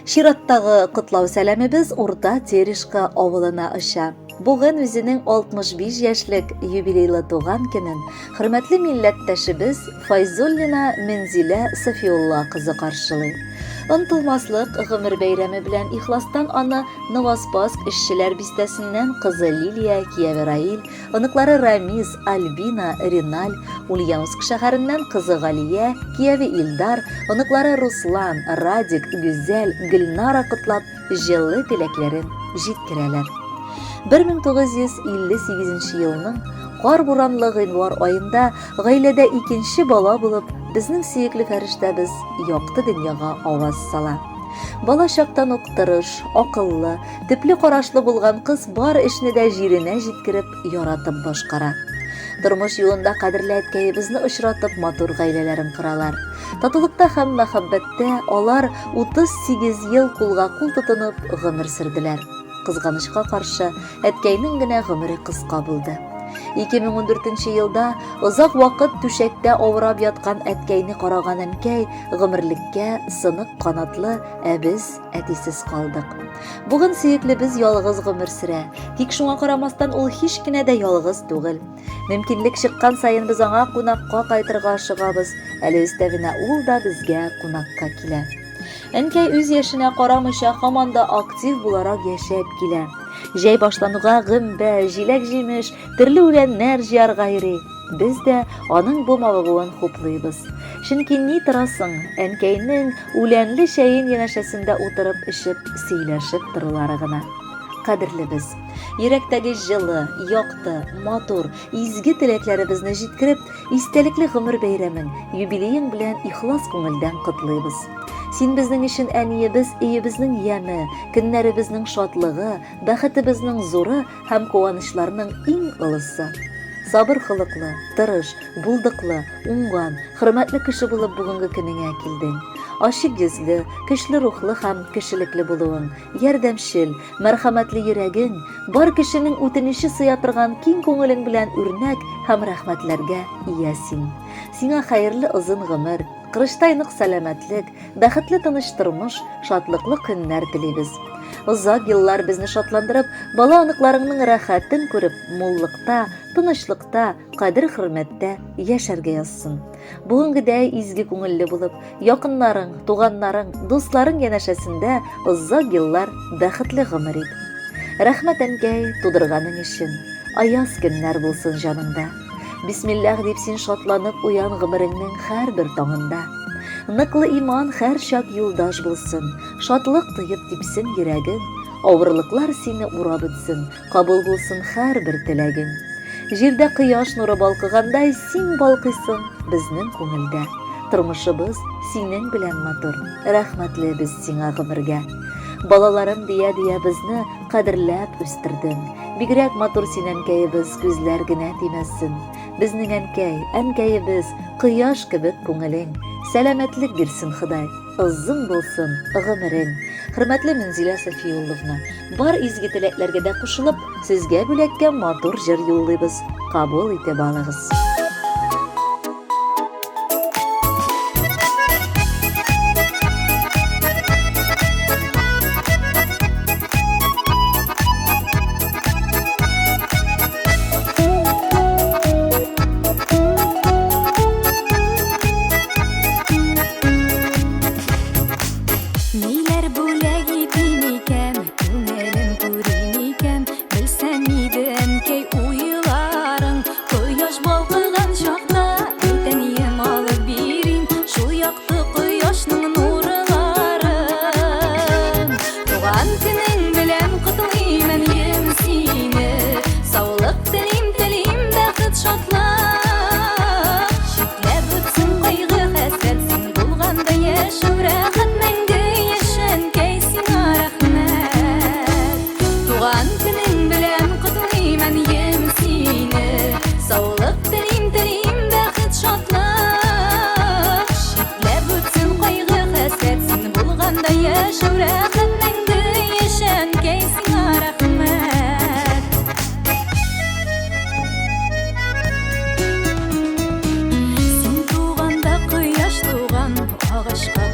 Чираттагы котлау сәламебез Урта Терешка авылына оча. Бүген үзенең 65 яшьлек юбилейлы туган көнен хөрмәтле милләттәшебез Файзуллина Мензилә Софиулла кызы каршылый. Онтылмаслык гомер бәйрәме белән ихластан аны Новоспасск эшчеләр бистәсеннән кызы Лилия, кияве Раил, оныклары Рамиз, Альбина, Риналь, Ульяновск шәһәреннән кызы Галия, кияве Илдар, оныклары Руслан, Радик, Гүзәл, Гөлнара котлап, җылы теләкләрен җиткерәләр. 1958 елның кар буранлы гыйнвар аенда гаиләдә икенче бала булып, безнең сөекле фәрештәбез якты дөньяга аваз сала. Бала чактан ук тырыш, акыллы, төпле карашлы булган кыз бар эшне дә җиренә җиткереп, яратып башкара. Тормыш юлында кадерле әткәебезне очратып, матур гаиләләрен коралар. Татулыкта һәм мәхәббәттә алар 38 ел кулга-кул тотынып гомер сөрделәр. Кызганычка каршы, әткәйнең генә гомере кыска булды. 2014 елда озак вакыт түшәктә авырап яткан әткәйне караган әнкәй гомерлеккә сынык канатлы, ә без әтисез калдык. Бүген сөеклебез ялгыз гомер сөрә. Тик шуңа карамастан ул һич кенә дә ялгыз түгел. Мөмкинлек чыккан саен без аңа кунакка кайтырга ашыгабыз, әле өстәвенә ул да безгә кунакка килә. Әнкәй үз яшенә карамыйча һаман да актив буларак яшәп килә. Җәй башлануга гөмбә, җиләк-җимеш, төрле үләннәр җыярга йөри. Без дә аның бу мавыгуын хуплыйбыз. Чөнки ни торасың, әнкәйнең үләнле чәен янәшәсендә утырып эчеп, сөйләшеп торулары гына. Кадерлебез, йөрәктәге җылы, якты, матур, изге теләкләребезне җиткереп, истәлекле гомер бәйрәмең, юбилеең белән ихлас күңелдән котлыйбыз. Син безнең өчен әниебез, өебезнең яме, көннәребезнең шатлыгы, бәхетебезнең зуры һәм куанычларның иң олысы. Сабыр холыклы, тырыш, булдыклы, уңган, хөрмәтле кеше булып бүгенге көнеңә килдең. Ачык йөзле, көчле рухлы һәм кешелекле булуың, ярдәмчел, мәрхәмәтле йөрәгең, бар кешенең үтенече сыя торган киң күңелең белән үрнәк һәм рәхмәтләргә ия син. Сиңа хәерле озын гомер, корычтай нык сәламәтлек, бәхетле тыныч тормыш, шатлыклы көннәр телибез. Озак еллар безне шатландырып, бала-оныкларыңның рәхәтен күреп, муллыкта, тынычлыкта, кадер-хөрмәттә яшәргә язсын. Бүгенгедәй изге күңелле булып, якыннарың, туганнарың, дусларың янәшәсендә озак еллар бәхетле гомер ит. Рәхмәт, әнкәй, тудырганың өчен. Аяз көннәр булсын җаныңда. Бисмиллах дип син шатланып уян гомереңнең һәрбер таңында. Ныклы иман һәрчак юлдаш булсын, шатлык тоеп типсен йөрәгең, авырлыклар сине урап үтсен, кабул булсын һәрбер теләгең. Җирдә кояш нуры балкыгандай син балкыйсың безнең күңелдә. Тормышыбыз синең белән матур, рәхмәтле без сиңа гомергә. Балаларым дия-дия безне кадерләп үстердең. Бигрәк матур син, әнкәебез, күзләр генә тимәсен. Безнең әнкәй, әнкәебез, кояш кебек күңелең. Сәламәтлек бирсен Ходай, озын булсын гомерең. Хөрмәтле Мөнзилә Сафиулловна, бар изге теләкләргә дә кушылып, сезгә бүләккә матур җыр юллыйбыз. Кабул итеп алыгыз. Ниләр бүләк итим икән, күңелем күрим икән, белсәм иде, әнкәй, уйларың. Кояш балкыган чакта, әйтәнием алып бирим, шул якты кояшның нурларын. Туган көнең белән котлыйм, әнием, сине. Саулык телим, телим бәхет, шатлык. Читләп үтсен кайгы, хәсрәт, син булганда яшәү рәхәт, мәңге яшә, әнкәй, сиңа рәхмәт. Туган көнең белән котлыйм, әнием, сине. Саулык телим, телим бәхет, шатлык. Читләп үтсен кайгы, хәсрәт, син булганда яшәү рәхәт, мәңге яшә, әнкәй, сиңа рәхмәт. Син туганда кояш туган, агачка